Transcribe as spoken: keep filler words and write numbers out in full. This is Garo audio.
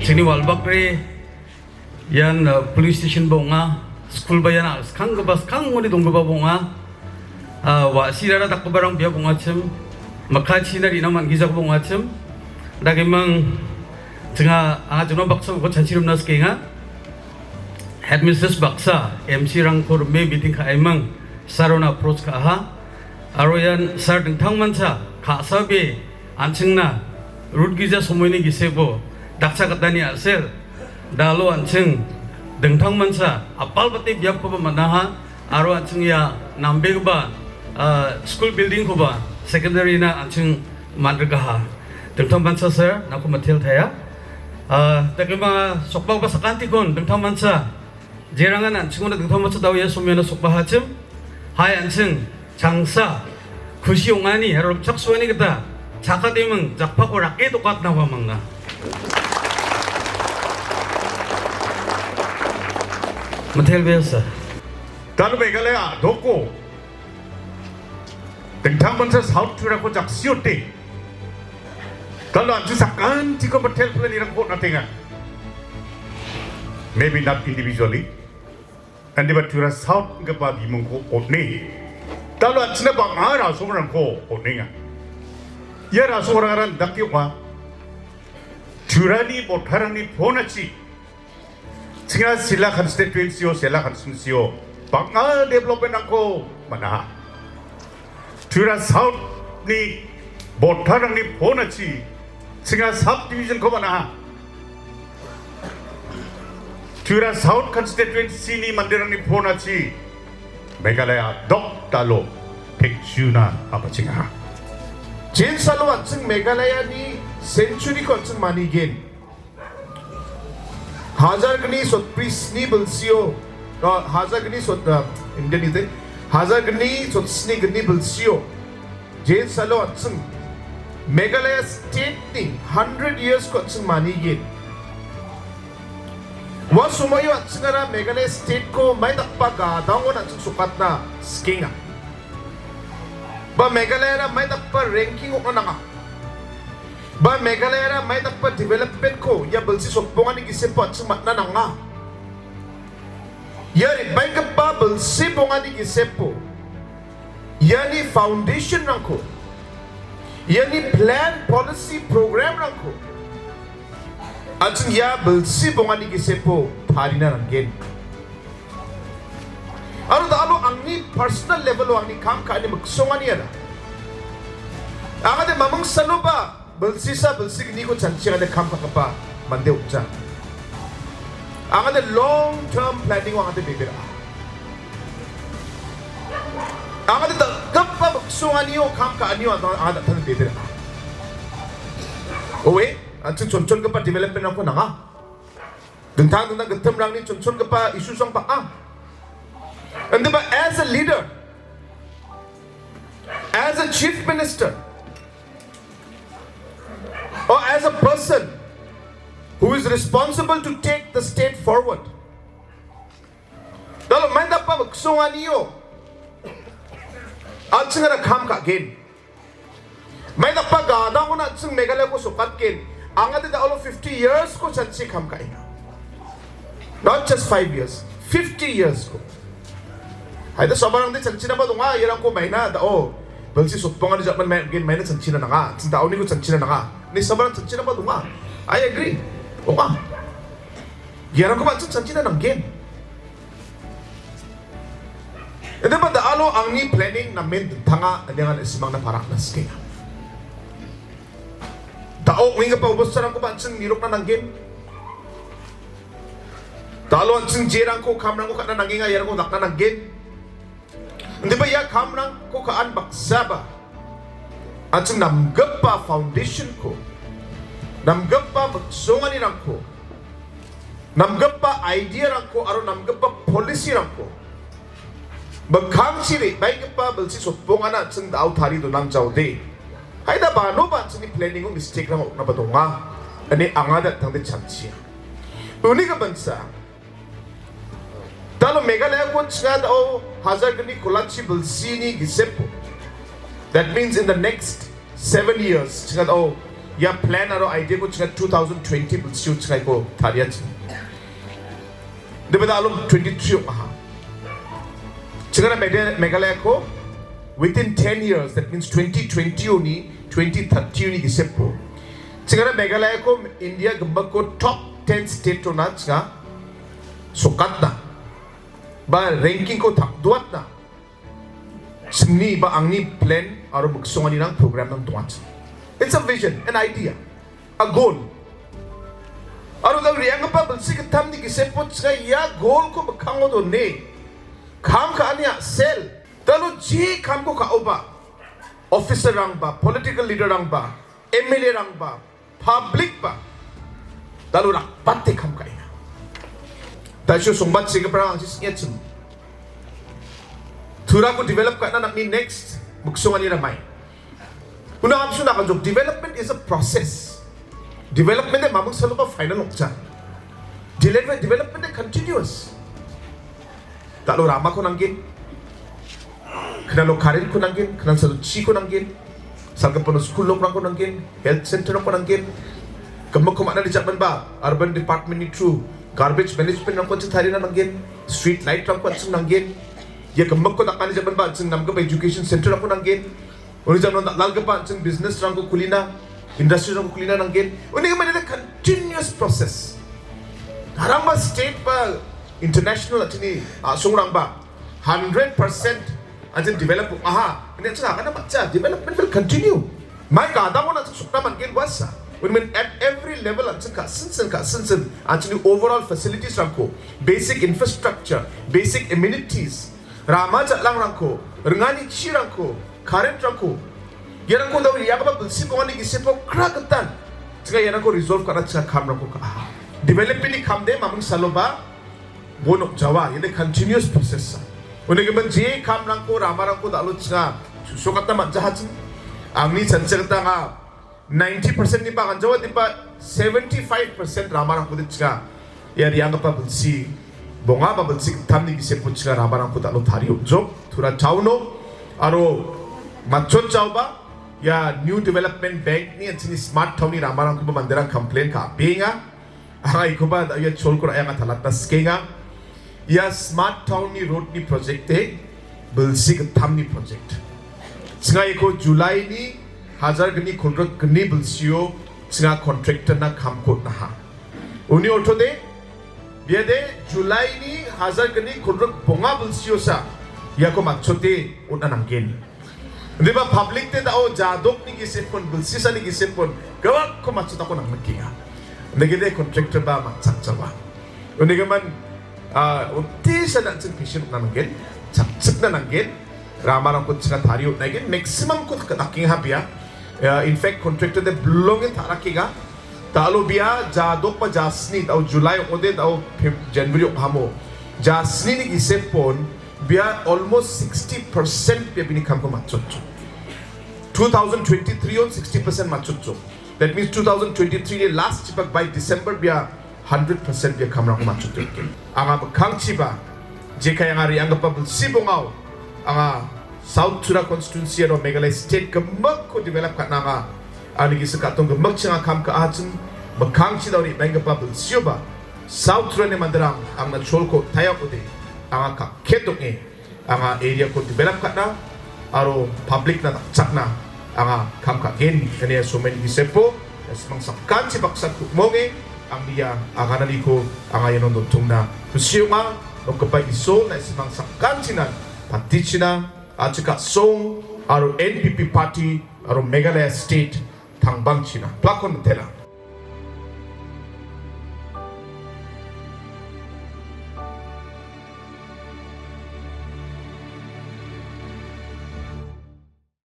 Chini Walbakre ian, uh, police station ba ong·a, skul ba ian skanggipa, skangoni donggipa ba ong·a. Uh, wa·sirara dakgiparang biap ong·achim, mikkachina rina man·gijagipa ong·achim. Dakemang jinga, anga jona baksa uko chanchirimna sikenga. Headmistress baksa, M C rangko rime meeting ka·aimang, sarona approach ka·aha. Aro ian sar dingtangmancha, ka·sabe, an·chingna, rutgija somoini gisebo, dakcha gatani a·sel, dalo an·ching, dingtangmancha, apalbate biapkoba man·aha, aro an·ching ia nambegipa, ah, skul building-koba, secondary-na an·ching man·rikaha. Dingtangmancha sir, nangko matel taya. Ah, dakemang sokbagipa sakantikon, dingtangmancha, jerangan an·chingona dingtangmancha dao ia somoiano sokbahachim. Hai an·ching changsa kusi ong·ani aro rimchaksoani gita chakademing jakpako rake dokatna uamangna. Matel biasa. Dalo Meghalaya doko. Dingtangmancha South Tura-ko jaksiote. Dalo an·ching sakantiko matel pula nirangko on·atenga. Maybe not individually. Indiba Tura South gipa bimungko on·e. Dalo an·chingna bang·a rasongrangko on·enga. Ia rasongrangara indake ong·a. Turani botarangni ponachi. Chinga Sela constituency-o, Sela constituency-o bang·a development-rangko man·aha. Tura South-ni botarangni ponachi chinga subdivision-ko man·aha. Tura South constituency-ni manderangni ponachi Meghalaya dok dalo pekchuna apachengaha. Jensalo an·ching Meghalaya-ni century-ko an·ching manigen. Hajar gni sotbri sni bilsio, ah, hajar gni sot, ah, Indian ite, hajar gni sotsni gni bilsio, Jensalo an·ching Meghalaya state-ni hundred years-ko an·ching manigen. Ua somoio an·chingara Meghalaya state-ko maidakgipa gadangon an·ching sokatna sikenga. Ba Meghalayara maidakgipa ranking ong·na nanga. Ba Meghalayara maidakgipa development-ko ia bilsi sotbongani gisepo an·ching man·na nanga. Ia re·baenggipa bilsi bongani gisepo iani foundation-rangko, iani plan, policy, program-rangko an·ching ia bilsi bongani gisepo tarina nanggen. Aro da·alo angni personal level-o angni kam ka·ani miksonganiara. Angade mamingsaloba bilsisa bilsi gniko chanchi angade kam ka·gipa mande ong·ja. Angade long term planning-o angade bebera. Angade dal·gipa miksonganio kam ka·anio angade an·tangde bebera. Owe, an·ching chonchongipa development-rangko nanga. Dingtang dingtang gittimrangni chonchongipa issues-rang bang·a. Indiba as a leader, as a chief minister, or as a person who is responsible to take the state forward, dalo maidakgipa miksonganio an·chingara kam ka·gen. Maidakgipa gadangona an·ching Meghalayako sokatgen. Angade da·alo fifty years-ko chanchi kam ka·enga. Not just five years, fifty years-ko. Haida sabarangde chanchinaba donga, iarangko maina da·o bilsi sotbongani jaman mai-, gen maina chanchina nanga, an·ching da·oniko chanchina nanga. Ni sabarang chanchinaba donga. I agree. Ong·a. Iarangkoba an·ching chanchina nanggen. Indiba da·alo angni planning namen dingtanga ine anga na·simangna parakna sikenga. Da·o ong·enggipa obostarangkoba an·ching nirokna nanggen. Da·alo an·ching jerangko, kamrangko ka·na nangenga, iarangko dakna nanggen. Indiba ia kamrangko ka·an baksaba an·ching namgipa foundation-ko, namgipa miksonganirangko, namgipa idea-rangko aro namgipa policy-rangko mikkangchi re·baenggipa bilsi sotbongana an·ching da·o tarie donangjaode. Haida banoba an·chingni planning-o mistake-rang ong·naba donga ine anga da·tangde chanchia. Uni gipinsa, da·alo Meghalayako chinga da·o hajar gni kolachi bilsini gisepo. That means in the next seven years, chinga da·o Ia plan aro idea-ko chinga two thousand twenty bilsio chingaiko tariachi. Debada alum twenty-three ong·aha. Chingara Megha-, Meghalaya-ko within ten years, that means twenty twenty-oni, twenty thirty-oni gisepo. Chingara Meghalaya-ko India gimbako top ten state-ona chinga sokatna. Ba ranking-ko takduatna. Chingni ba angni plan aro miksonganirang program-rang dongachi. It's a vision, an idea, a goal. Aro da re·anggipa bilsi gittamni gisepo chinga ia goal-ko mikkango done. Kam ka·ani a·sel. Da·o je kamko ka·oba, officer-rangba, political leader-rangba, M L A-rangba, public-ba, da·o rakbate kam ka·enga. Da·o songbatchigiparang angsi sing·echim. Turako develop ka·na nang·ni next miksonganira mai. Una amsu nakanjok, development is a process. Development-e mamung saloba final ong·ja. Delever-, development-e continuous. Da·o ramako nanggen. Knalo current-ko nanggen, knalo chiko nanggen. Salgipano skul nokrangko nanggen, health center-rangko nanggen. Gimikko man·ani jamanba, urban department-ni through garbage management-rangko an·ching tarina nanggen, street light-rangko an·ching nanggen. Ia gimikko dakani jamanba an·ching namgipa education center-rangko nanggen. Uni jamanon dal·dalgipa an·ching business-rangko kulina, industry-rangko kulina nanggen. Uni gimin ida continuous process. Harangba state ba international an·chingni a·songrangba hundred percent an·ching develop ong·aha. Uni an·ching agana matcha, development will continue. Mai gadangona an·ching sokna man·gen uasa. Uni gimin at every level an·ching ka·sinsin, ka·sinsin an·chingni overall facilities-rangko, basic infrastructure, basic amenities, rama jal·angrangko, ringani chirangko, current-rangko, iarangko da·o re·anggipa bilsi bongani gisepo kra gitan. Chinga iarangko resolve ka·na chinga kamrangko ka·aha. Development-ni kam de mamung saloba, bo nokjawa, iade continuous process-sa. Uni gimin je kamrangko, ramarangko da·o chinga su·srokatna man·jahachim. Angni chanchigita anga ninety percent-niba ganjawa diba seventy-five percent ramarangko de chinga. Ia re·anggipa bilsi bonga ba bilsi gittamni gisepo chinga ramarangko da·o tarie on·jok. Tura town-o aro matchotjaoba ia New Development Bank-ni an·chingni Smart Town-ni ramarangkoba manderang complain ka·apenga. Anga ikoba da·o ia cholko ra·e anga talatna sikenga. Ia Smart Town-ni road-ni project-e bilsi gittamni project. Chinga iko July-ni hajar gni kolgrik gni bilsio chinga contractor-na kamko on·aha. Uni ortode, biade July-ni hajar gni kolgrik bonga bilsiosa iako matchote on·na nanggen. Indiba public-te da·o jadokni gisepon, bilsisani gisepon, gawakko matchotako nangnikenga. Negede contractor-ba matchakjawa. Uni gimin, ah, otisana an·ching patient ong·na nanggen, chakchikna nanggen, ramarangko chinga tarie on·aigen, maximum-ko dak-, dakenga bia. Ah, in fact, contractor-de bilongen ta·rakenga. Da·o bia jadok ba jasni, da·o July ong·ode, da·o Feb-, January ong·hamo. Jasnini gisepon, bia almost sixty percent bia bini kamko matchotjok. Two thousand twenty-three-on sixty percent matchotjok. That means two thousand twenty-three-ni last chipak by December bia hundred percent bia kamrangko matchotjok. Anga mikkangchiba, jekai anga re·anggipa bilsi bongao, anga South Tura constituency aro Meghalaya state gimikko develop ka·na anga, ani gisik ka·tong gimikchi anga kam ka·achim, mikkangchi da·o re·baenggipa bilsioba, South Turani manderang angna cholko taia ong·ode, anga kakket ong·e, anga area-ko develop ka·na aro public-na dakchakna anga kam ka·gen ine somaini gisepo, na·simang sakanchi baksa ku·monge angni ia agananiko anga iano nontongna kusi ong·a. Nokgipa Isol, na·simang sakanchinan patichina, a·chik a·song aro N P P party aro Meghalaya state tangbangchina. Plakon mitela.